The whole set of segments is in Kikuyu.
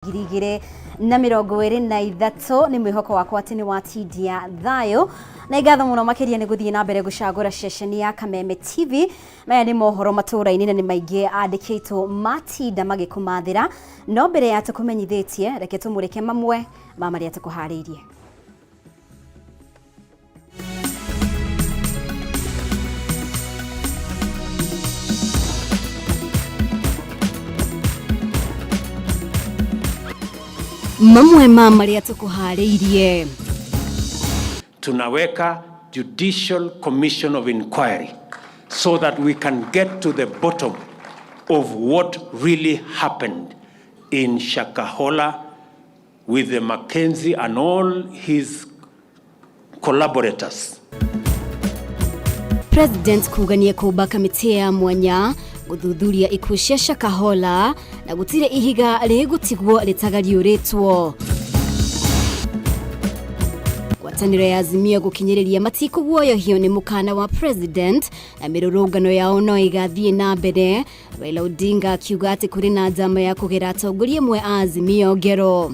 2023. Nĩ mwĩhoko wakwa atĩ nĩ watindia thayũ na ingatho mũno makĩria nĩ gũthiĩ na mbere gũcagũra ceceni ya Kameme TV. Maya nĩ mohoro matũũra-inĩ na nĩ maingĩ andĩkĩtwo matinda magĩkũmathĩra, no mbere ya tũkũmenyithĩtie reke tũmũrĩke mamwe ma marĩa tũkũharĩirie. Mamwe ma marĩa tũkũharĩirie: Tunaweka Judicial Commission of Inquiry so that we can get to the bottom of what really happened in Shakahola with the Mackenzie and all his collaborators. President kuga nĩ ekũmba kamĩtĩ ya mwanya gũthuthuria ikuũ cia Shakahola na gũtirĩ ihiga rĩgũtigwo rĩtagariũrĩtwo. Ngwatanĩro ya Azimio gũkinyĩrĩria matikũguoyohio nĩ mũkana wa president na mĩrũrũngano yao no ĩgathiĩ na mbere. Raila Odinga akiuga atĩ kũrĩ na njama ya kũgera atongoria amwe a Azimio ngero.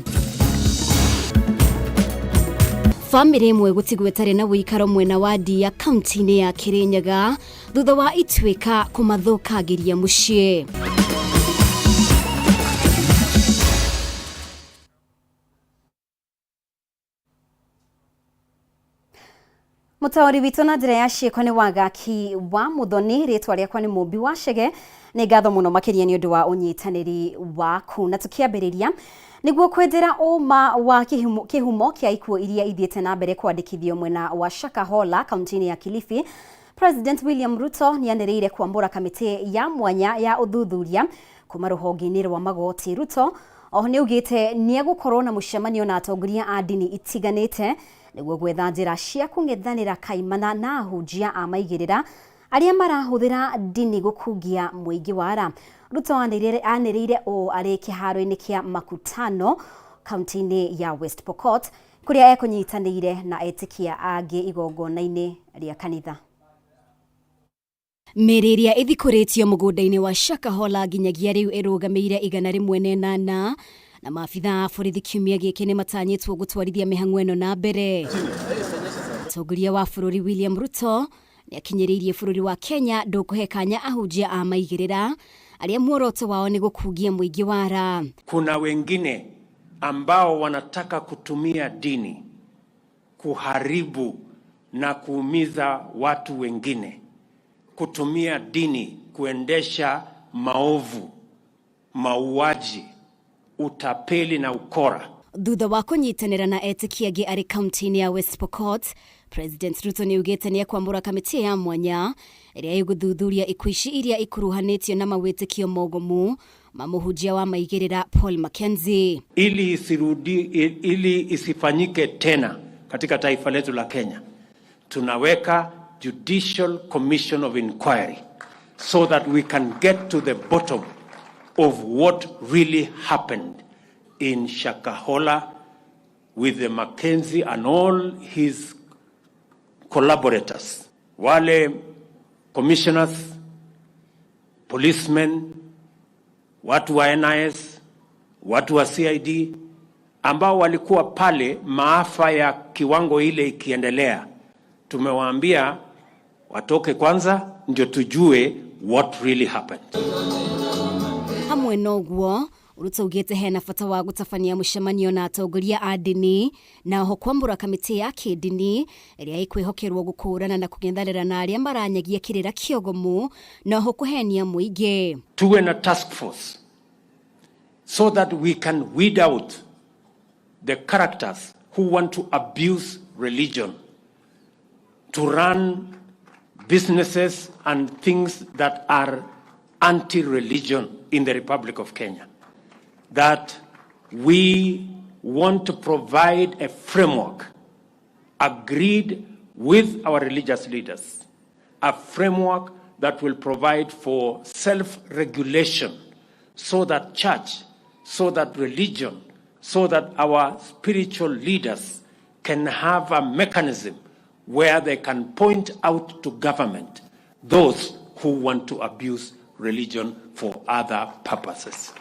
Bamĩrĩ ĩmwe gũtigwo ĩtarĩ na ũikaro mwena wa Ndia kaunti-inĩ ya Kirinyaga thutha wa ituĩka kũmathũkangĩria mũciĩ. Mũtaũri witũ na njĩra ya ciĩko nĩ Wagaki wa Mũthoni, rĩtwa rĩakwa nĩ Mũmbi wa Chege. Nĩ ngatho mũno makĩria nĩ ũndũ wa ũnyitanĩri waku. Na tũkĩambĩrĩria nĩguo kwendera ũma wa kĩhumo kĩa ikuũ iria ithiĩte na mbere kwandĩkithio mwena wa Shakahola kaunti-inĩ ya Kilifi, President William Ruto nĩ anĩrĩire kwamũra kamĩtĩ ya mwanya ya ũthuthuria kuma rũhonge-inĩ rwa magoti. Ruto oho nĩ augĩte nĩ egũkorwo na mũcemanio na atongoria a ndini itiganĩte nĩguo gwetha njĩra cia kũng'ethanĩra kaimana na ahunjia a maigĩrĩra arĩa marahũthĩra ndini gũkungia mũingĩ wara. Ruto anĩrĩire ũũ arĩ kĩharo-inĩ kĩa Makutano kaunti-inĩ ya West Pokot kũrĩa ekũnyitanĩire na etĩkia angĩ igongona-inĩ rĩa kanitha. Mĩĩrĩ ĩrĩa ĩthikũrĩtio mũgũnda-inĩ wa Shakahola nginyagia rĩu ĩrũgamĩire 108 na maabitha a borithi kiumia gĩkĩ nĩ matanyĩtwo gũtwarithia mĩhang'o ĩno na mbere. Mũtongoria wa bũrũri William Ruto nĩ akinyĩrĩirie bũrũri wa Kenya ndũkũhe kanya ahunjia a maigĩrĩra arĩa muoroto wao nĩ gũkungia mũingĩ wara. Kuna wengine ambao wanataka kutumia dini kuharibu na kuumiza watu wengine, kutumia dini kuendesha maovu, mauaji, utapeli na ukora. Thutha wa kũnyitanĩra na etĩkia angĩ arĩ kaunti-inĩ ya West Pokot, President Ruto nĩ augĩte nĩ ekwamũra kamĩtĩ ya mwanya ĩrĩa ĩgũthuthuria ikuũ ici iria ikuruhanĩtio na mawĩtĩkio mogomu ma mũhunjia wa maigĩrĩra Paul Mackenzie. Ili isirudi, ili isifanyike tena katika taifa letu la Kenya, tunaweka Judicial Commission of Inquiry so that we can get to the bottom of what really happened in Shakahola with the Mackenzie and all his collaborators. Wale commissioners, policemen, watu wa NIS, watu wa CID ambao walikuwa pale maafa ya kiwango ile ikiendelea, tumewaambia watoke kwanza ndio tujue what really happened. Hamwe noguo Ruto augĩte hena bata wa gũtabania mũcemanio na atongoria a ndini na oho kwamũra kamĩtĩ ya kĩndini ĩrĩa ĩkwĩhokerwo gũkũrana na kũng'ethanĩra na arĩa maranyagia kĩrĩra kĩogomu na oho kũhenia mũingĩ. Tuwe na task force so that we can weed out the characters who want to abuse religion to run businesses and things that are anti-religion in the Republic of Kenya. That we want to provide a framework agreed with our religious leaders, a framework that will provide for self-regulation so that church, so that religion, so that our spiritual leaders can have a mechanism where they can point out to government those who want to abuse religion for other purposes.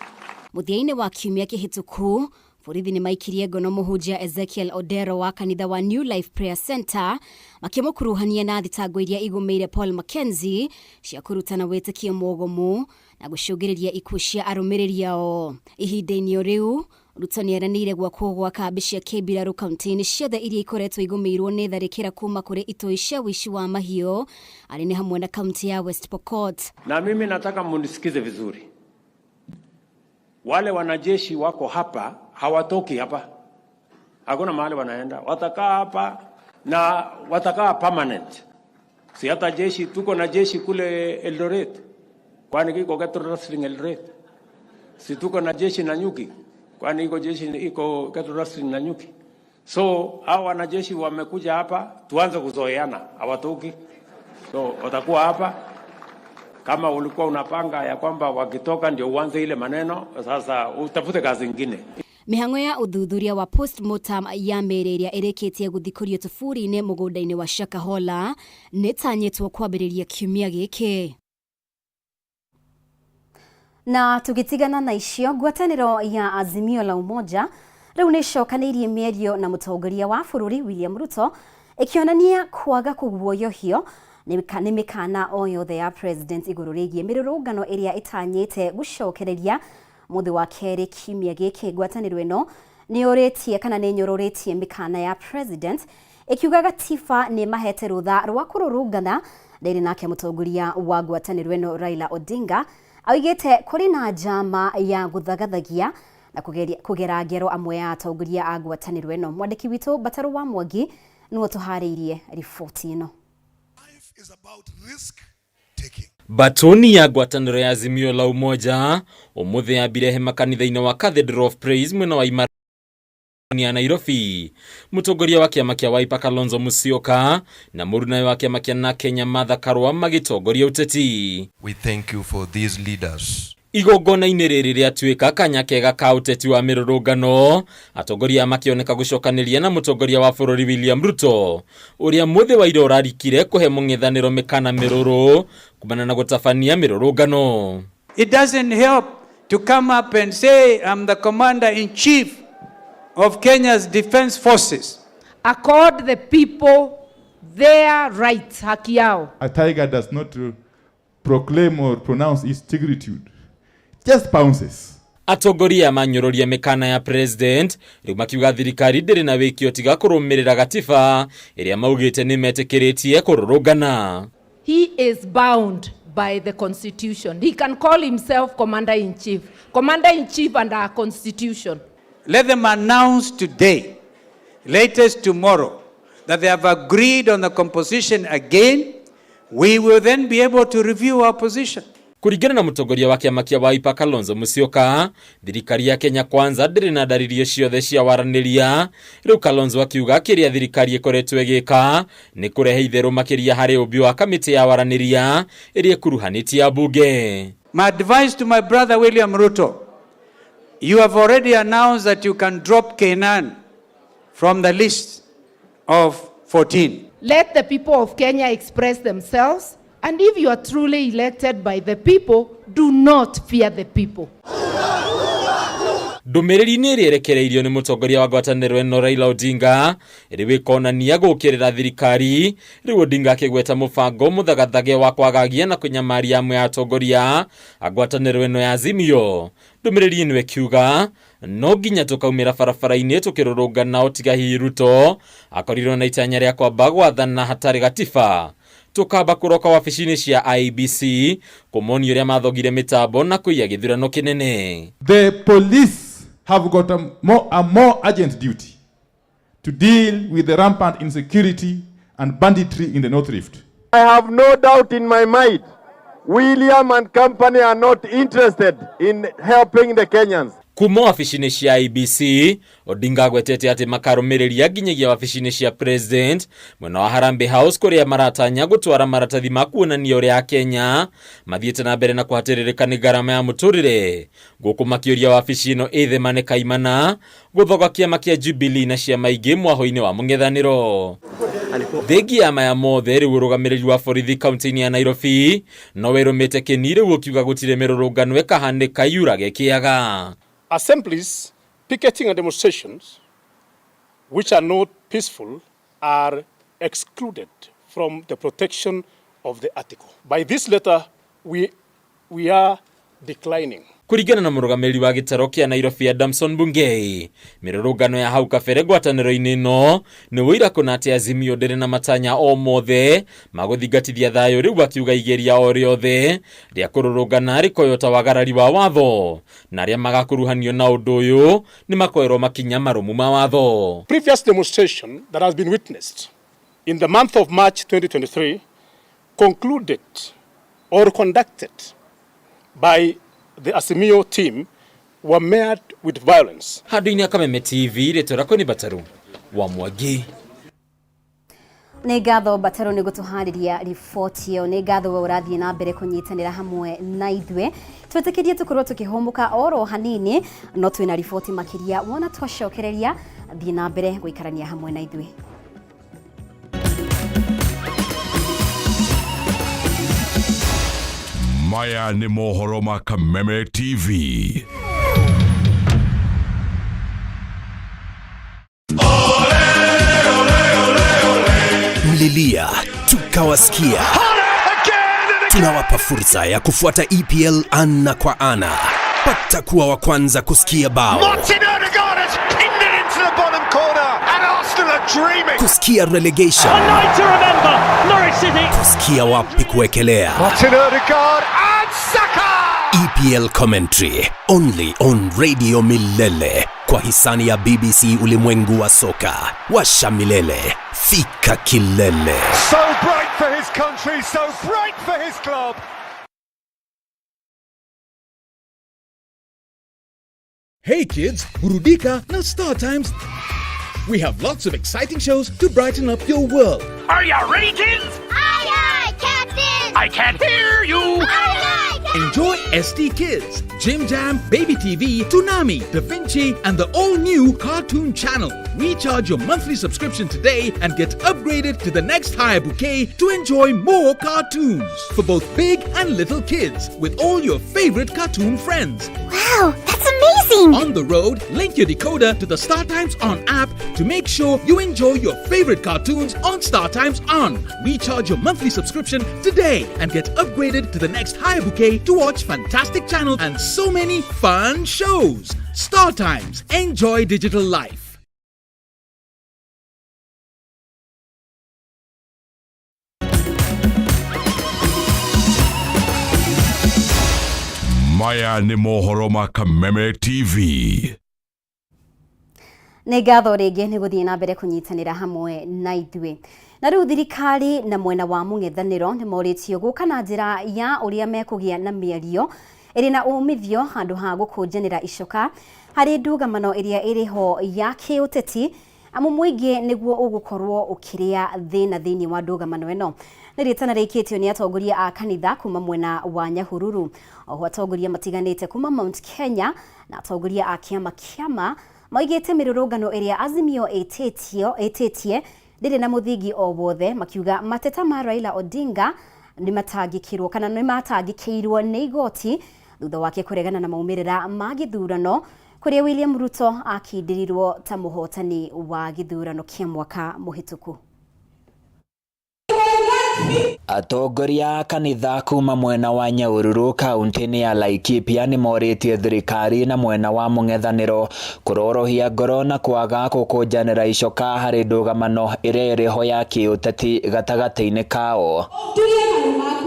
Mũthia-inĩ wa kiumia kĩhĩtũku, borithi nĩ maikirie ngono mũhunjia Ezekiel Odero wa kanitha wa New Life Prayer Center, makĩmũkuruhania na thitango iria igũmĩire Paul Mackenzie cia kũrutana wĩtĩkio mũgomu na gũcũngĩrĩria ikuũ cia arũmĩrĩri ao. Ihinda-inĩ o rĩu, Ruto nĩ eranĩire gwakwo gwa kambĩ cia kĩmbirarũ kaunti-inĩ ciothe iria ikoretwo igũmĩirwo nĩ tharĩkĩra kuma kũrĩ itoi cia ũici wa mahiũ, arĩ nĩ hamwe na kaunti ya West Pokot. Na mimi nataka munisikize vizuri. Wale wanajeshi wako hapa hawatoki hapa, hakuna mahali wanaenda, watakaa hapa na watakaa permanent. Si hata jeshi, tuko na jeshi kule Eldoret, kwani kiko cattle rustling Eldoret? Si tuko na jeshi Nanyuki, kwani iko jeshi iko cattle rustling Nanyuki? So hao wanajeshi wamekuja hapa, tuanze kuzoeana, hawatoki, so watakuwa hapa. Kama ulikuwa unapanga ya kwamba wakitoka ndio uanze ile maneno, sasa utafute kazi ingine. Mĩhang'o ya ũthuthuria wa postmortem ya mĩĩrĩ ĩrĩa ĩrĩkĩtie gũthikũrio tũburi-inĩ mũgũnda-inĩ wa Shakahola nĩtanyĩtwo kwambĩrĩria kiumia gĩkĩ. Na tũgĩtigana na icio, ngwatanĩro ya Azimio la Umoja rĩu nĩ ĩcokanĩirie mĩario na mũtongoria wa bũrũri William Ruto, ĩkĩonania kwaga kũguoyohio nĩ mĩkana o yothe ya president igũrũ rĩgiĩ mĩrũrũngano ĩrĩa ĩtanyĩte gũcokereria mũthĩ wa kerĩ kiumia gĩkĩ. Ngwatanĩro ĩno nĩ yũrĩtie kana nĩ ĩnyororĩtie mĩkana ya president, ĩkiuga gatiba nĩ mahete rũtha rwa kũrũrũngana. Ndĩrĩ nake mũtongoria wa ngwatanĩro ĩno Raila Odinga augĩte kũrĩ na njama ya gũthagathagia na kũgera ngero amwe ya atongoria a ngwatanĩro ĩno. Mwandĩki witũ Mbatarũ wa Mwangi nĩwe tũharĩirie riboti ĩno. Batoni ya ngwatanĩro ya Azimio la Umoja ũmũthĩ yambire hema kanitha-inĩ wa Cathedral of Praise mwena wa Imara ya Nairobi. Mũtongoria wa kĩama kĩa Wiper Kalonzo Musyoka na mũrunawe wa kĩama kĩa na Kenya Martha Karua magĩtongoria ũteti. We thank you for these leaders. Igongona-inĩ rĩrĩ rĩatuĩka kanya kega ka ũteti wa mĩrũrũngano, atongoria makĩoneka gũcokanĩria na mũtongoria wa bũrũri William Ruto, ũrĩa mũthĩ wa ira ũrarikire kũhe mũng'ethanĩro mĩkana mĩrũrũ kumana na gũtabania mĩrũrũngano. It doesn't help to come up and say, "I'm the commander in chief of Kenya's defense forces." Accord the people their rights, haki yao. A tiger does not proclaim or pronounce its tigritude, just pounces. Atongoria manyũrũria mĩkana ya president rĩu makiuga thirikari ndĩrĩ na wĩkio tiga kũrũmĩrĩra gatiba ĩrĩa maugĩte nĩ metĩkĩrĩtie kũrũrũngana. He is bound by the constitution. He can call himself commander in chief. Commander in chief under our constitution. Let them announce today, latest tomorrow, that they have agreed on the composition again. We will then be able to review our position. Kũringana na mũtongoria wa kĩama kĩa Wiper Kalonzo Musyoka, thirikari ya Kenya Kwanza ndĩrĩ na ndaririo ciothe cia waranĩria. Rĩu Kalonzo akiuga kĩrĩa thirikari ĩkoretwo ĩgĩka nĩ kũrehe itherũ makĩria harĩ ũmbi wa kamĩtĩ ya waranĩria ĩrĩa ĩkuruhanĩtie ambunge. My advice to my brother William Ruto, you have already announced that you can drop Kenan from the list of 14. Let the people of Kenya express themselves. And if you are truly elected by the people, do not fear the people. Ndũmĩrĩri-inĩ ĩrĩa ĩrekereirio nĩ mũtongoria wa ngwatanĩro ĩno Raila Odinga, ĩrĩ ĩkonania gũũkĩrĩra thirikari. Rĩu Odinga akĩgweta mũbango mũthagathage wa kwagagia na kũnyamaria amwe a atongoria a ngwatanĩro ĩno ya Azimio. Ndũmĩrĩri ĩno ĩkiuga no nginya tũkaumĩra barabara-inĩ tũkĩrũrũngana o tiga hihi Ruto akorirwo na itanya rĩa kwamba gwathana hatarĩ gatiba, tũkamba kũroka wabici-inĩ cia IEBC kũmonia ũrĩa mathogire mĩtambo na kũiya gĩthurano kĩnene. The police have got a more urgent duty to deal with the rampant insecurity and banditry in the North Rift. I have no doubt in my mind William and company are not interested in helping the Kenyans. Kuma wabici-inĩ cia IEBC, Odinga agwetete atĩ makarũmĩrĩria nginyagia wabici-inĩ cia president mwena wa Harambee House, kũrĩa maratanya gũtwara maratathi ma kuonania ũrĩa Akenya mathiĩte na mbere na kũhatĩrĩrĩka nĩ ngarama ya mũtũrĩre, gũkũ makĩũria wabici ĩno ĩthemane kaimana gũthoga kĩama kĩa Jubilee na ciama ingĩ mwaho-inĩ wa mũng'ethanĩro. Thengia ya maya mothe, rĩu ũrũgamĩrĩri wa borithi kaunti-inĩ ya Nairobi no werũmĩte kĩni rĩu ũkiuga gũtirĩ mĩrũrũngano ĩkahanĩka yurage kĩaga. Assemblies, picketing and demonstrations which are not peaceful are excluded from the protection of the article. By this letter, we, we are declining. Kũringana na mũrũgamĩrĩri wa gĩtaro kĩa Nairobi Adamson Bungei, mĩrũrũngano ya hau kabere ngwatanĩro-inĩ ĩno nĩ ũira kũna atĩ Azimio ndĩrĩ na matanya o mothe ma gũthingatithia thayũ rĩu akiuga igeria o rĩothe rĩa kũrũrũngana rĩkoywo ta wagarari wa watho na arĩa magakuruhanio na ũndũ ũyũ nĩ makoerwo makinya marũmu ma watho. Previous demonstration that has been witnessed in the month of March 2023 concluded or conducted by the Azimio team were marred with violence. Handũ-inĩ ha Kameme TV rĩtwa rĩakwa nĩ Bataru wa Mwangi. Nĩ ngatho Bataru nĩ gũtũharĩria riboti ĩyo. Nĩ ngatho we ũrathiĩ na mbere kũnyitanĩra hamwe na ithuĩ. Twĩtĩkĩrie tũkorwo tũkĩhũmũka oro hanini, no twĩna riboti makĩria wona twacokereria. Thiĩ na mbere gũikarania hamwe na ithuĩ. Maya nĩ mohoro ma Kameme TV. Mlilia tukawasikia. Tunawapa fursa ya kufuata EPL ana kwa ana. Pata kuwa wa kwanza kusikia bao, Martin Odegaard has pinned it into the bottom corner and Arsenal are dreaming. Kusikia relegation, A night to remember, Norwich City. Kusikia wapi kuwekelea. Martin Odegaard and Saka! EPL commentary only on Radio Milele kwa hisani ya BBC Ulimwengu wa Soka. Washa milele, fika kilele. So bright for his country, so bright for his club. Hey kids, burudika na Star Times. We have lots of exciting shows to brighten up your world. Are you ready, kids? Aye, aye, Captain! I can't hear you! Aye, aye, Captain! Enjoy ST Kids, Jim Jam, Baby TV, Toonami, Da Vinci, and the all-new Cartoon Channel. Recharge your monthly subscription today and get upgraded to the next higher bouquet to enjoy more cartoons for both big and little kids with all your favorite cartoon friends. Wow, that's amazing! On the road, link your decoder to the Star Times On app to make sure you enjoy your favorite cartoons on Star Times On. Recharge your monthly subscription today and get upgraded to the next higher bouquet to watch fantastic channels and so many fun shows. Star Times, enjoy digital life. Maya nĩ mohoro ma Kameme TV. Nĩ ngatho rĩngĩ nĩ gũthiĩ na mbere kũnyitanĩra hamwe na ithuĩ. Na rĩu thirikari na mwena wa mũng'ethanĩro nĩ morĩtio gũka na njĩra ya ũrĩa mekũgĩa na mĩario ĩrĩ na umithio handũ ha gũkũnjanĩra icoka harĩ ndũgamano ĩrĩa ĩrĩ ho ya kĩũteti, amu mũingĩ nĩguo ũgũkorwo ũkĩrĩa thĩna thĩinĩ wa ndũgamano ĩno. Nĩ rĩtana rĩikĩtio nĩ atongoria a kanitha kuma mwena wa Nyahururu. Oho atongoria matiganĩte kuma Mount Kenya na atongoria a kĩama kĩama maigĩte mĩrũrũngano ĩrĩa Azimio ĩtĩtie ndĩrĩ na mũthingi o wothe, makiuga mateta ma Raila Odinga nĩ matangĩkĩrwo kana nĩ matangĩkĩirwo nĩ igoti thutha wake kũregana na maumĩrĩra ma gĩthurano kũrĩa William Ruto akindĩrirwo ta mũhotani wa gĩthurano kĩa mwaka mũhĩtũku. Atongoria a kanitha kuma mwena wa Nyahururu kaunti-inĩ ya Laikipia nĩ morĩtie thirikari na mwena wa mũng'ethanĩro kũrorohia ngoro na kwaga gũkũnjanĩra icoka harĩ ndũgamano ĩrĩa ĩrĩho ya kĩũteti gatagatĩ-inĩ kao.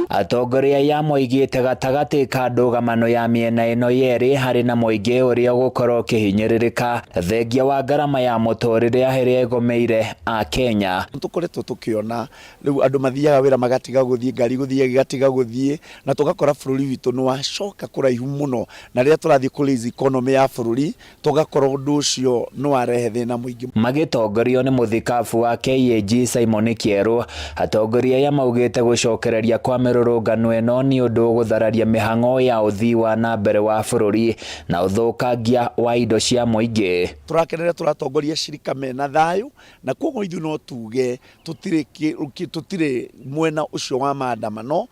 Atongoria aya moigĩte gatagatĩ ka ndũgamano ya mĩena ĩno yerĩ harĩ na mũingĩ ũrĩa ũgũkorwo ũkĩhinyĩrĩrĩka thengia wa ngarama ya mũtũrĩre ĩrĩa ĩgũmĩire Akenya. Tũkoretwo tũkĩona rĩu andũ mathiaga wĩra magatiga gũthiĩ, ngari gũthiĩ igatiga gũthiĩ, na tũgakora bũrũri witũ nĩ wacoka kũraihu mũno, na rĩrĩa tũrathiĩ kũ raise economy ya bũrũri tũgakora ũndũ ũcio nĩ warehe thĩna mũingĩ. Magĩtongorio nĩ mũthikabu wa KAG Simon Kĩerũ, atongoria aya maugĩte gũcokereria kwa mĩrũrũngano ĩno nĩ ũndũ ũgũthararia mĩhang'o ya ũthii wa na mbere wa bũrũri na ũthũkangia wa indo cia mũingĩ. Tũrakenera tũratongoria cirika mena thayũ, na koguo ithuĩ no tuge tũtirĩ mwena ũcio wa maandamano.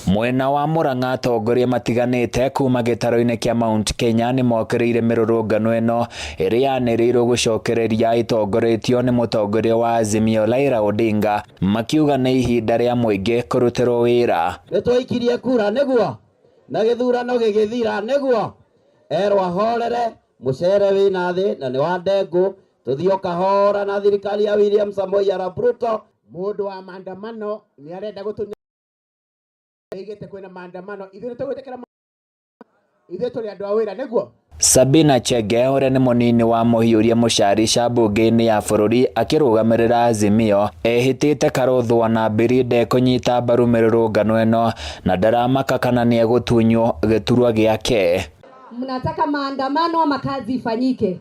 Mwena wa Murang'a atongoria matiganĩte kuma gĩtaro-inĩ kĩa Mount Kenya nĩ mokĩrĩire mĩrũrũngano ĩno ĩrĩa yanĩrĩirwo gũcokereria ĩtongoretio nĩ mũtongoria wa Azimio Raila Odinga, makiuga nĩ ihinda rĩa mũingĩ kũrutĩrwo wĩra. Nĩ twaikirie kura nĩguo na gĩthurano gĩgĩthira nĩguo erwo ahorere mũcere wĩna thĩ na nĩ wa ndengũ tũthiĩ o kahora na thirikari ya William Samoei Arap Ruto. Mũndũ wa maandamano nĩ arenda gũtũnya igĩte kwĩna maandamano ithuĩ nĩ tũgwĩtĩkĩra ithuĩ tũrĩ andũ a wĩra nĩguo. Sabina Chege ũrĩa nĩ mũnini wa mũhiũria mũcarica mbunge-inĩ ya bũrũri akĩrũgamĩrĩra Azimio ehĩtĩte Karũthua na Mbiri ndekũnyita mbaru mĩrũrũngano ĩno na ndaramaka kana nĩegũtunywo gĩturwa gĩake. Mnataka maandamano ama kazi ifanyike?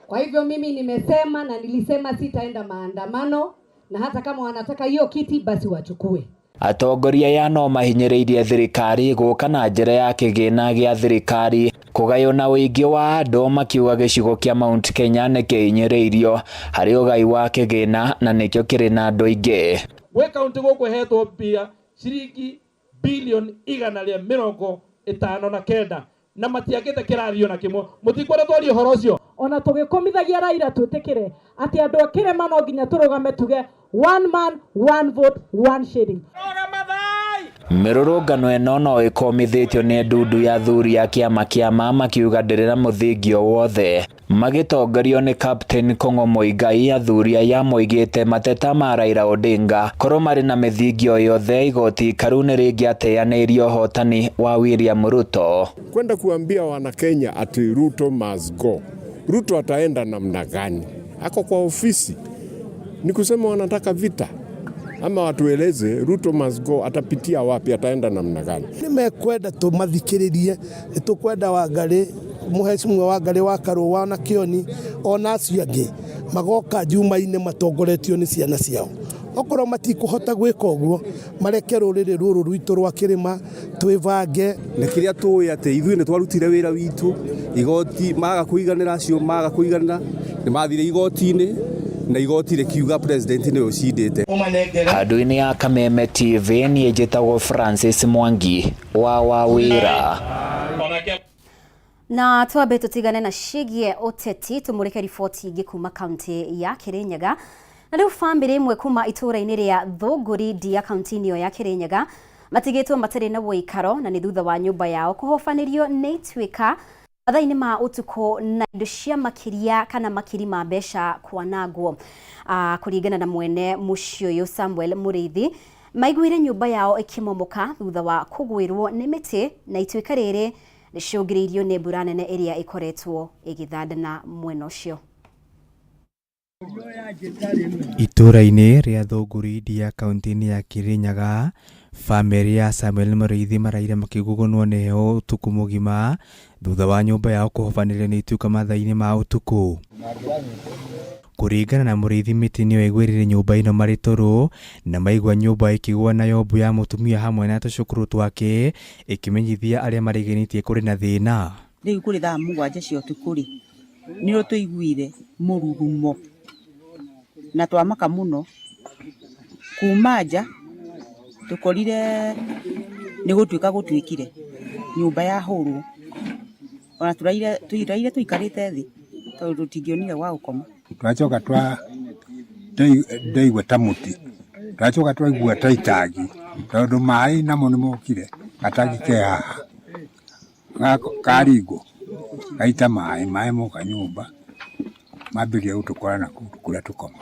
Kwa hivyo mimi nimesema na nilisema sitaenda maandamano, na hata kama wanataka hiyo kiti basi wachukue. Atongoria aya no mahinyĩrĩirie thirikari gũka na njĩra ya kĩgĩna gĩa thirikari kũgaywo na ũingĩ wa andũ, makiuga gĩcigo kĩa Mount Kenya nĩ kĩhinyĩrĩirio harĩ ũgai wa kĩgĩna na nĩkĩo kĩrĩ na andũ aingĩ. Gwĩ kaunti gũkũ ĩhetwo mbia ciringi bilioni 159 na matiakĩte kĩrathi ona kĩmwe. Mũtikwenda twarie ũhoro ũcio. Ona tũgĩkũmithagia Raila twĩtĩkĩre atĩ andũ a kĩrĩma no nginya tũrũgame tuge one man one vote one shilling. Mĩrũrũngano ĩno no ĩkomithĩtio nĩ ndundu ya athuri a kĩama kĩa ma makiuga ndĩrĩ na mũthingi o wothe. Magĩtongorio nĩ Captain Kong'o Muigai, athuri aya moigĩte mateta ma Raila Odinga korwo marĩ na mĩthingi o yothe igoti ikaru nĩ rĩngĩateanĩirie ũhotani wa William Ruto. Kwenda kuambia wana Kenya ati Ruto must go. Ruto ataenda namna gani? Ako kwa ofisi. Ni kusema wanataka vita ama watueleze Ruto must go, atapitia wapi, ataenda namna gani? Nĩ mekwenda tũmathikĩrĩrie, nĩ tũkwenda Wangarĩ, mũhecimwa Wangarĩ wa Karũa na Kĩoni ona acio angĩ magoka Njumaine matongoretio nĩ ciana ciao. Okorwo matikũhota gwĩka ũguo, mareke rũrĩrĩ rũrũ rwitũ rwa kĩrĩma twĩbange. Na kĩrĩa tũĩ atĩ ithuĩ nĩ twarutire wĩra witũ, igoti maga kũiganĩra, acio maga kũiganĩra nĩ mathire igoti-inĩ na igoti rĩkiuga president nĩwe ũcindĩte. Handũ-inĩ ya Kameme TV niĩ njĩtagwo Francis Mwangi wa Wawĩra. Na twambe tutigane na ciĩgiĩ ũteti tũmũrĩke riboti ingĩ kuma kaunti ya Kirinyaga. Na rĩu bamĩrĩ ĩmwe kuma itũũra-inĩ rĩa Thũngũri Ndia kaunti-inĩ ĩyo ya Kirinyaga matigĩtwo matarĩ na ũikaro na nĩ thutha wa nyũmba yao kũhobanĩrio nĩ ituĩka mathaa-inĩ ma ũtukũ na indo cia makĩria kana makiri ma mbeca kwanangwo. Kũringana na mwene mũciĩ ũyũ Samuel Mũrĩithi, maiguire nyũmba yao ĩkĩmomoka thutha wa kũgwĩrwo nĩ mĩtĩ na ituĩka rĩrĩ rĩcũngĩrĩirio nĩ mbura nene ĩrĩa ĩkoretwo ĩgĩthandana mwena ũcio. Itũũra-inĩ rĩa Thũngũri Ndia kaunti-inĩ ya Kirinyaga, bamĩrĩ ya Samuel Mũrĩithi maraire makĩgugunwo nĩ heho ũtukũ mũgima thutha wa nyũmba yao kũhobanĩrio nĩ ituĩka mathaa-inĩ ma ũtukũ. Kũringana na Mũrĩithi, mĩtĩ nĩyo ĩgwĩrĩire nyũmba ĩno marĩ toro na maigua nyũmba ĩkĩgũa nayo mbu ya mũtumia hamwe na tũcũkũrũ twake ĩkĩmenyithia arĩa mariganĩtie kũrĩ na thĩna. Rĩu kũrĩ thaa 7 cia ũtukũ rĩ, nĩrĩo tũiguire mũrurumo na twamaka mũno. Kuma nja tũkorire nĩ gũtuĩka gũtuĩkire nyũmba yahũrwo, ona tũraire tũikarĩte thĩ tondũ tũtingĩonire gwa gũkoma. Twacoka twa ndaigua ta mũtĩ, twacoka twaigua ta itangi tondũ maĩ namo nĩ mokire, gatangi ke haha karingwo gaita maĩ, maĩ moka nyũmba mambĩrĩria gũtũkora na kũrĩa tũkoma.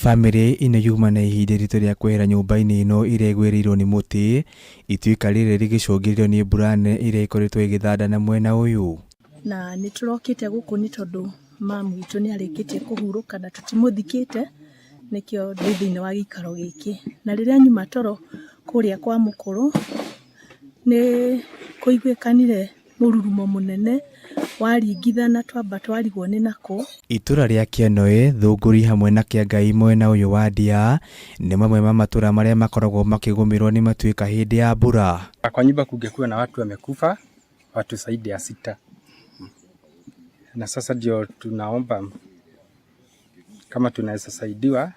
Bamĩrĩ ĩno yuma na ihinda iritũ rĩa kwehera nyũmba-inĩ ĩno ĩrĩa ĩgwĩrĩirwo nĩ mũtĩ, ituĩka rĩrĩ rĩgĩcũngĩrĩrio nĩ mbura nene ĩrĩa ĩkoretwo ĩgĩthandana mwena ũyũ. Na nĩ tũrokĩte gũkũ nĩ tondũ mamu witũ nĩ arĩkĩtie kũhurũka na tũtimũthikĩte, nĩkĩo ndĩ thĩinĩ wa gĩikaro gĩkĩ. Na rĩrĩa nyuma toro kũrĩa kwa mũkũrũ nĩ kũiguĩkanire mũrurumo mũnene waringithana twamba twarigwo nĩ nakũ. Itũra rĩa Kĩenoĩ, Thũngũri hamwe na Kĩangai mwena ũyũ wa Ndia nĩ mamwe ma matũra marĩa makoragwo makĩgũmĩrwo nĩ matuĩka hĩndĩ ya mbura. Kwa nyumba kungekuwa na watu wamekufa, watu zaidi ya 6. Na sasa ndio tunaomba kama tunaweza saidiwa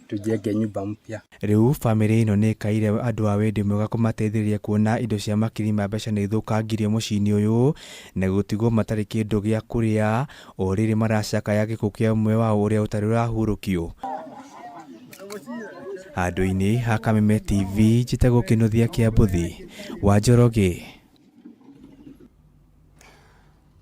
tujenge nyumba mpya. Rĩu bamĩrĩ ĩno nĩ ĩkaire andũ a wendi mwega kũmateithĩrĩria kuona indo cia makiri ma mbeca nĩ ithũkangirio mũciĩ-inĩ ũyũ na gũtigwo matarĩ kĩndũ gĩa kũrĩa o rĩrĩ maracakaya gĩkuũ kĩa ũmwe wao ũrĩa ũtarĩ ũrahurũkio. Handũ-inĩ ha Kameme TV njĩtagwo Kĩnuthia kĩa Mbũthi wa Njoroge.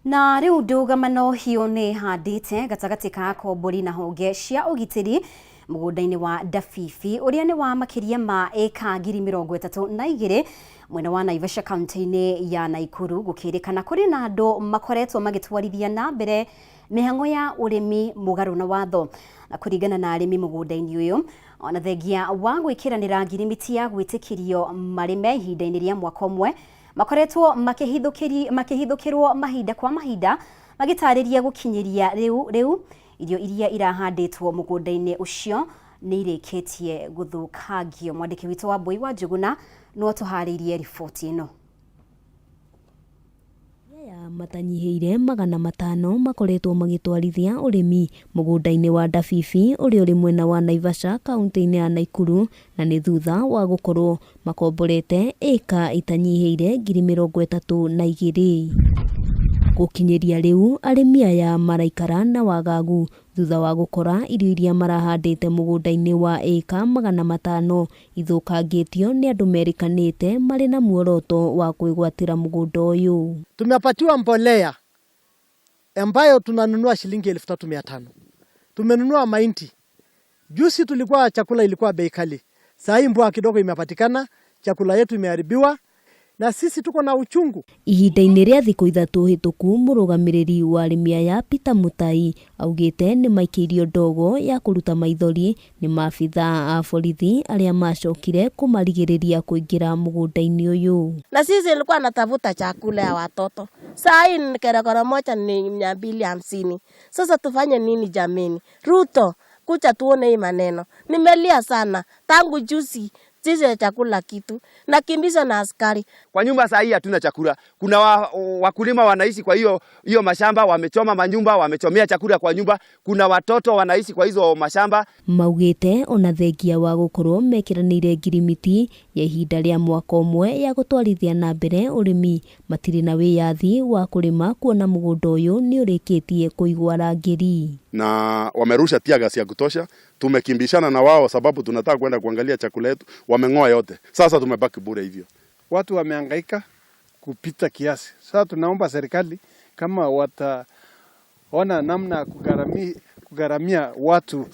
Na rĩu ndũgamano hiũ nĩ ĩhandĩte gatagatĩ ka akombori na honge cia ũgitĩri mũgũnda-inĩ wa Ndabibi ũrĩa nĩ wa makĩria ma ĩka 32,000 mwena wa Naivasha kaunti-inĩ ya Nakuru, gũkĩrĩkana kũrĩ na andũ makoretwo magĩtwarithia na mbere mĩhang'o ya ũrĩmi mũgarũ na watho. Na kũringana na arĩmi mũgũnda-inĩ ũyũ, ona thengia wa gwĩkĩranĩra ngirimiti ya gwĩtĩkĩrio marĩme ihinda-inĩ rĩa mwaka ũmwe, makoretwo makĩhithũkĩrwo mahinda kwa mahinda, magĩtarĩria gũkinyĩria rĩu irio iria irahandĩtwo mũgũnda-inĩ ũcio nĩ irĩkĩtie gũthũkangio. Mwandĩki witũ wa Mbui wa Njũgũna no atũharĩirie riboti ĩno. Aya matanyihĩire 500 makoretwo magĩtwarithia ũrĩmi mũgũnda-inĩ wa Ndabibi ũrĩa ũrĩ mwena wa Naivasha kaunti-inĩ ya Nakuru, na nĩ thutha wa gũkorwo makomborete ĩka itanyihĩire 32,000. Gũkinyĩria rĩu arĩmi aya maraikara na wagagu thutha wa gũkora irio iria marahandĩte mũgũnda-inĩ wa ĩka 500 ithũkangĩtio nĩ andũ merĩkanĩte marĩ na muoroto wa kwĩgwatĩra mũgũnda ũyũ. Tumepatiwa mbolea ambayo tunanunua shilingi 3,500. Tumenunua mahindi. Juzi tulikuwa chakula ilikuwa bei kali. Saa hii mvua kidogo imepatikana, chakula yetu imeharibiwa na sisi tuko na uchungu. Ihinda-inĩ rĩa thikũ 3 hĩtũku, mũrũgamĩrĩri wa arĩmi aya Peter Mutai augĩte nĩ maikĩirio ndogo ya kũruta maithori nĩ maabithaa a borithi arĩa macokire kũmarigĩrĩria kũingĩra mũgũnda-inĩ ũyũ. Na sisi ilikuwa natafuta chakula ya watoto. Saa hii ni kilogramu moja ni 250. Sasa tufanye nini jameni? Ruto, kucha tuone hii maneno. Nimelia sana tangu juzi. Sisi chakula kitu na kimbiza na askari. Kwa nyumba saa hii hatuna chakula. Kuna wakulima wanaishi kwa hiyo mashamba, wamechoma manyumba, wamechomea chakula kwa nyumba. Kuna watoto wanaishi kwa hizo mashamba. Maugĩte ona thengia wa gũkorwo mekĩranĩire ngirimiti ya ihinda rĩa mwaka ũmwe ya gũtwarithia na mbere ũrĩmi, matirĩ na wĩyathi wa kũrĩma kuona mũgũnda ũyũ nĩ ũrĩkĩtie kũigwo arangĩri. Na wamerusha tear gas ya kutosha. Tumekimbishana na wao sababu tunataka kwenda kuangalia chakula yetu. Wameng'oa yote. Sasa tumebaki bure hivyo. Watu wamehangaika kupita kiasi. Sasa tunaomba serikali kama wataona namna ya kugharamia watu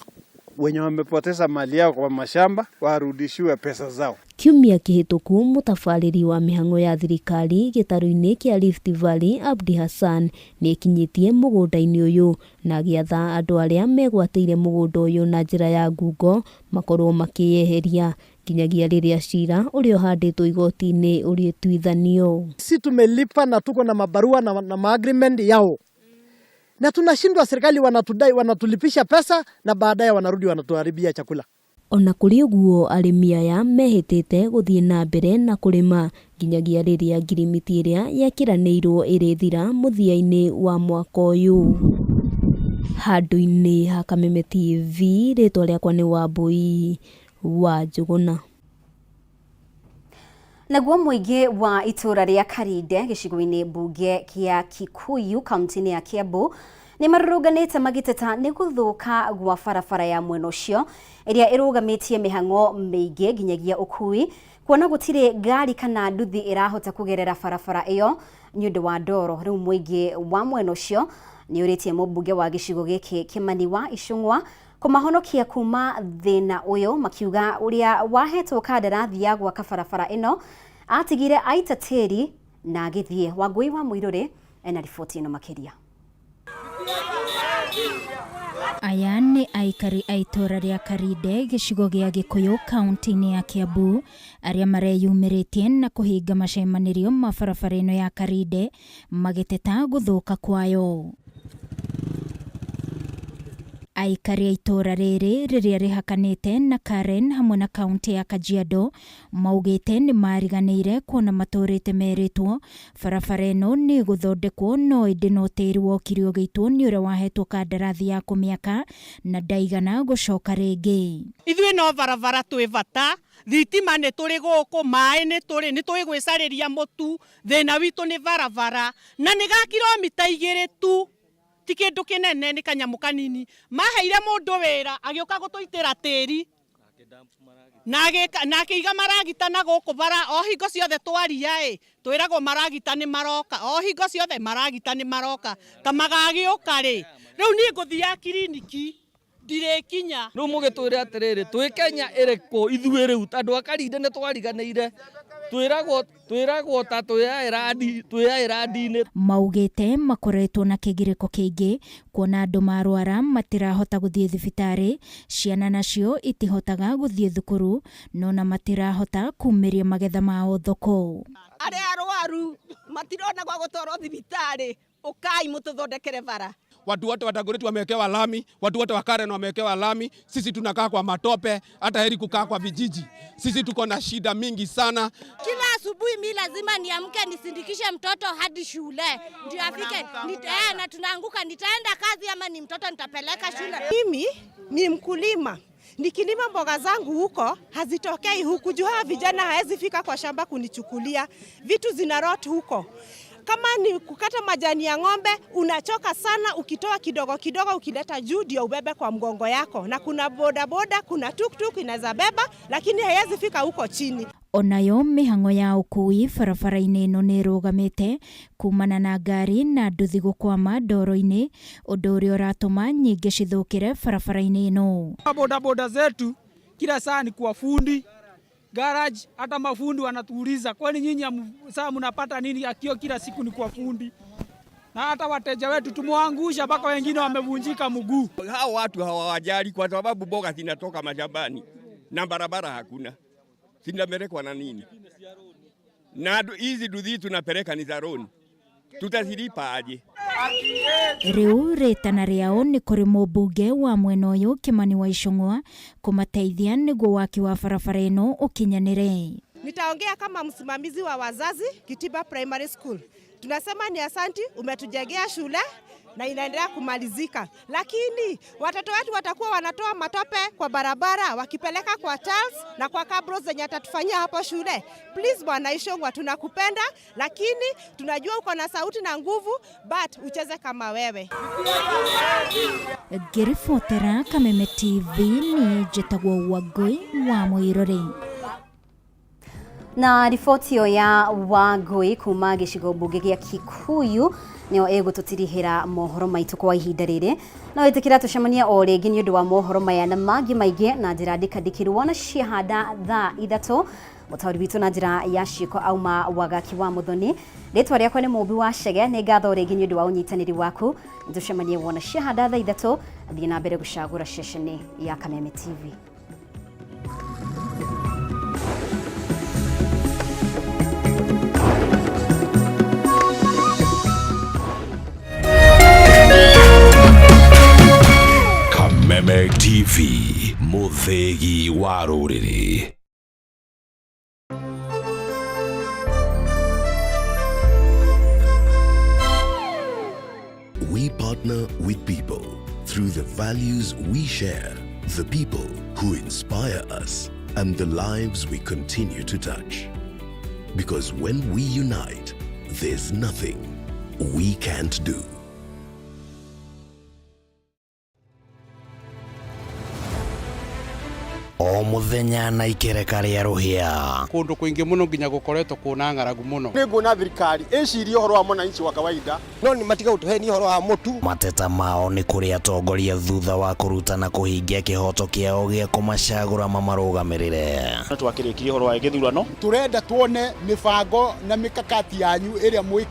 wenye wamepoteza mali yao kwa mashamba warudishiwe pesa zao. Kiumia kĩhĩtũku mũtabarĩri wa mĩhang'o ya thirikari gĩtarũ-inĩ kĩa Rift Valley Abdi Hassan nĩekinyĩtie mũgũnda-inĩ ũyũ na agĩatha andũ arĩa megwatĩire mũgũnda ũyũ na njĩra ya ngungo makorwo makĩyeheria nginyagia rĩrĩa cira ũrĩa ũhandĩtwo igoti-inĩ ũrĩtuithanio. Si tumelipa na tuko na mabarua na maagreement yao. Na tunashindwa, serikali wanatudai, wanatulipisha pesa na baadaye wanarudi wanatuharibia chakula. Ona kũrĩ ũguo arĩmi aya mehĩtĩte gũthiĩ na mbere na kũrĩma nginyagia rĩrĩa ngirimiti ĩrĩa yekĩranĩirwo ĩrĩthira mũthia-inĩ wa mwaka ũyũ. Handũ-inĩ ha Kameme TV, rĩtwa rĩakwa nĩ Wambui wa Njũgũna. Naguo mũingĩ wa itũra rĩa Karinde gĩcigo-inĩ mbunge kĩa Kikuyu kaunti-inĩ ya Kiambu nĩ marũrũnganĩte magĩteta nĩ gũthũka gwa barabara ya mwena ũcio ĩrĩa ĩrũgamĩtie mĩhang'o mĩingĩ nginyagia ũkui, kuona gũtirĩ ngari kana nduthi ĩrahota kũgerera barabara ĩyo nĩ ũndũ wa ndoro. Rĩu mũingĩ wa mwena ũcio nĩ ũrĩtie mũmbunge wa gĩcigo gĩkĩ Kĩmani wa Icũng'wa kũmahonokia kuma thĩna ũyũ, makiuga ũrĩa wahetwo kandarathi ya gwaka barabara ĩno atigire aita tĩri na agĩthiĩ. Wangũi wa Mũirũrĩ ena riboti ĩno makĩria. Aya nĩ aikari a itũra rĩa Karinde gĩcigo gĩa Gĩkũyũ kaunti-inĩ ya Kiambu arĩa mareyumĩrĩtie na kũhinga macemanĩrio ma barabara ĩno ya Karinde magĩteta gũthũka kwayo. Aikari a itũũra rĩrĩ rĩrĩa rĩhakanĩte na Karen hamwe na kaunti ya Kajiado maugĩte nĩ mariganĩire kuona matũrĩte merĩtwo barabara ĩno nĩ ĩgũthondekwo no ĩndĩ no tĩri wokire ũgĩitwo nĩ ũrĩa wahetwo kandarathi ya kũmĩaka na ndaigana gũcoka rĩngĩ. Ithuĩ no barabara twĩ bata, thitima nĩ tũrĩ gũkũ, maĩ nĩ tũrĩ, nĩ tũĩ gwĩcarĩria mũtu, thĩna witũ nĩ barabara na nĩ ga kilomita 2 tu, ti kĩndũ kĩnene, nĩ kanyamũ kanini. Maheire mũndũ wĩra agĩũka gũtũitĩra tĩri na akĩiga maragita na gũkũ bara, o hingo ciothe twaria ĩ twĩragwo maragita nĩ maroka, o hingo ciothe maragita nĩ maroka, ta magagĩũka rĩ. Rĩu niĩ ngũthiaga kiriniki ndirĩkinya. Rĩu mũgĩtwĩre atĩrĩrĩ, twĩ Kenya ĩrĩkũ ithuĩ rĩu andũ a Karinde nĩ twariganĩire, twĩragwo ta twĩ airandi-inĩ. Maugĩte makoretwo na kĩgirĩko kĩingĩ kuona andũ marwara matirahota gũthiĩ thibitarĩ, ciana nacio itihotaga gũthiĩ thukuru no na matirahota kumĩria magetha mao thoko. Arĩa arwaru matirona gwa gũtwarwo thibitarĩ, ũkai mũtũthondekere bara. Watu wote wa Dagoretti wamewekewa lami, watu wote wa Karen wamewekewa lami, sisi tunakaa kwa matope, hata heri kukaa kwa vijiji. Sisi tuko na shida mingi sana. Kila asubuhi mi lazima niamke nisindikishe mtoto hadi shule ndio afike, na tunaanguka, nitaenda kazi ama ni mtoto nitapeleka shule. Mimi ni mkulima. Nikilima mboga zangu huko hazitokei huku juu hawa vijana haezi fika kwa shamba kunichukulia. Vitu zinarot huko. Kama ni kukata majani ya ng'ombe unachoka sana, ukitoa kidogo kidogo ukileta juu ndio ubebe kwa mgongo yako. Na kuna boda boda, kuna tuktuk inaweza beba lakini haiwezi fika huko chini. Onayo mĩhang'o ya ũkui barabara-inĩ ĩno nĩ ĩrũgamĩte kumana na ngari na nduthi gũkwama ndoro-inĩ, ũndũ ũrĩa ũratũma nyingĩ cithũkĩre barabara-inĩ ĩno. Boda boda zetu kila saa ni kwa fundi garage, hata mafundi wanatuuliza kwani nyinyi saa mnapata nini akio kila siku ni kwa fundi, na hata wateja wetu tumwangusha mpaka wengine wamevunjika mguu. Hao watu hawawajali kwa sababu boga zinatoka mashambani na barabara hakuna, zinapelekwa na nini? Na hizi nduthi tunapeleka ni za loan, tutazilipa aje? Rĩu rĩtana rĩao nĩ kũrĩ mũmbunge wa mwena ũyũ Kimani wa Ichung'wa kũmateithia nĩguo waki wa barabara ĩno ũkinyanĩre. Nitaongea kama msimamizi wa wazazi Kitiba Primary School. Tunasema ni asanti, umetujengea shule na inaendelea kumalizika, lakini watoto wetu watakuwa wanatoa matope kwa barabara wakipeleka kwa tiles na kwa cabros zenye atatufanyia hapo shule. Please Bwana Ichung'wa, tunakupenda lakini tunajua uko na sauti na nguvu, but ucheze kama wewe. Ngĩribotera Kameme TV niĩ njĩtagwo Wangũi wa Mũirũrĩ. Na riboti ĩyo ya Wangũi kuma gĩcigo mbunge gĩa Kikuyu nĩyo ĩgũtũtirihĩra mohoro maitũ kwa ihinda rĩrĩ. No ĩtĩkĩra tũcemanie o rĩngĩ nĩ ũndũ wa mohoro maya na mangĩ maingĩ na njĩra ndikandikĩru wona ciahanda thaa 3. Mũtaũri witũ na njĩra ya ciĩko auma Wagaki wa Mũthoni. Rĩtwa rĩakwa nĩ Mũmbi wa Chege, nĩ ngatho rĩngĩ nĩ ũndũ wa ũnyitanĩri waku. Tũcemanie wona ciahanda thaa 3. Thiĩ na mbere gũcagũra ceceni ya Kameme TV. Kameme TV, mũthĩgi wa rũrĩrĩ. We partner with people through the values we share, the people who inspire us, and the lives we continue to touch. Because when we unite, there's nothing we can't do. O muthenya na ikereka rĩa rũhĩa. Kũndũ kũingĩ mũno nginya gũkoretwo kwĩna ng'aragu mũno. Nĩ nguona thirikari ĩcirie ũhoro wa mwananchi wa kawaida, no nĩ matiga gũtũhenia ũhoro wa mũtu. Mateta mao nĩ kũrĩ atongoria thutha wa kũruta na kũhingia kĩhoto kĩao gĩa kũmacagũra mamarũgamĩrĩre. Twakĩrĩkirie ũhoro wa gĩthurano. Tũrenda tuone mĩbango na mikakati yanyu ĩrĩa